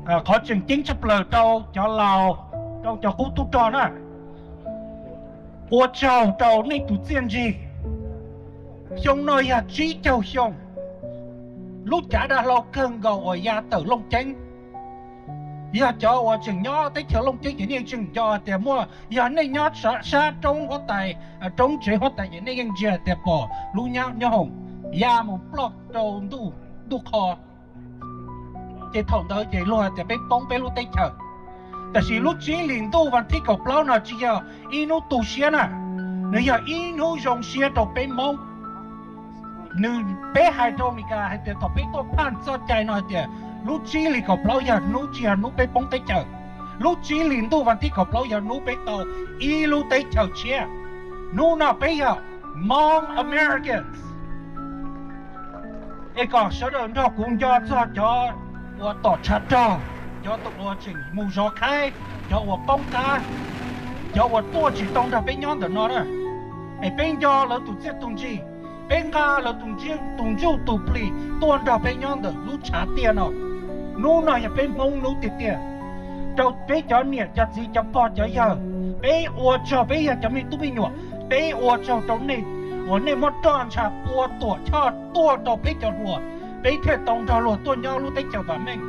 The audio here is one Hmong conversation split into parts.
Qhov tseem ceeb tshaj plaws rau cov laus, rau cov qub tub rog na, ua tsaug rau nej tus txiaj ntsig. Xyoo no yog tsib caug xyoo, lub cav dav hlau kawg nkaus uas ya tawm Looj Ceeb. Yog cov uas tseem nyob teb chaws Looj Ceeb ces nej tseem nco tias muaj, yog nej nyob sab roob huab tais, roob tsev huab tais ces nej yeej ntsia tias pom lub nyob hoom ya mus ploj rau ntuj qho. Ces thaum ntawd ces luag tias peb poob peb lub teb chaws. Tab sis lub tsib hlis ntuj vas thib kaum plaub no tsis yog ib hnub tu siab na, nws yog ib hnub zoo siab rau peb Hmoob. Nws, peb hais rau Amelikas hais tias thaum peb tuaj phaj txoj cai no hais tias lub tsib hlis kaum plaub yog hnub tsis yog hnub peb poob teb chaws. Lub tsib hlis ntuj vas thib kaum plaub yog hnub peb tau ib lub teb chaws tshiab. Hnub no peb yog Hmoob Americans. Es kom sawv daws nrog kuv nco txog cov uas tom tshav rog, cov uas tseem mus zov khaib, cov uas poob qab, cov uas tuaj tsis tau nrog peb nyob ntawm no na. Es peb nco lawv tus txiaj tus ntsig, peb nqa lawv tus ntsuj tus plig tuaj nrog peb nyob ntawm lub tshav tiaj no. Hnub no yog peb Hmoob hnub tiag tiag. Rau peb cov niam cov txiv cov pog cov yawg, peb ua tsaug, peb yog cov me tub me nyuam, peb ua tsaug rau nej uas nej muab roj ntsha pua tuam choj tuaj rau peb cov hluas, peb thiaj tau nrog luag tuaj nyob lub teb chaws vam meej.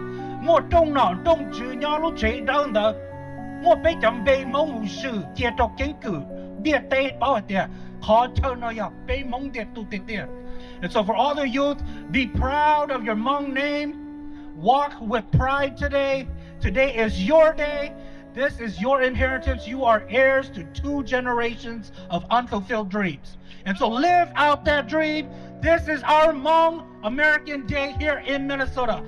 Muaj rooj nom rooj tswv nyob lub tsev dawb ntawd, muaj peb cov npe Hmoob mus zwm cia rau keeb kwm ntiaj teb paub hais tias qhov chaw no yog peb Hmoob ntiaj teb tiag tiag. And so for all the youth, be proud of your Hmong name. Walk with pride today. Today is your day. This is your inheritance. You are heirs to two generations of unfulfilled dreams. And so live out that dream. This is our Hmong American Day here in Minnesota.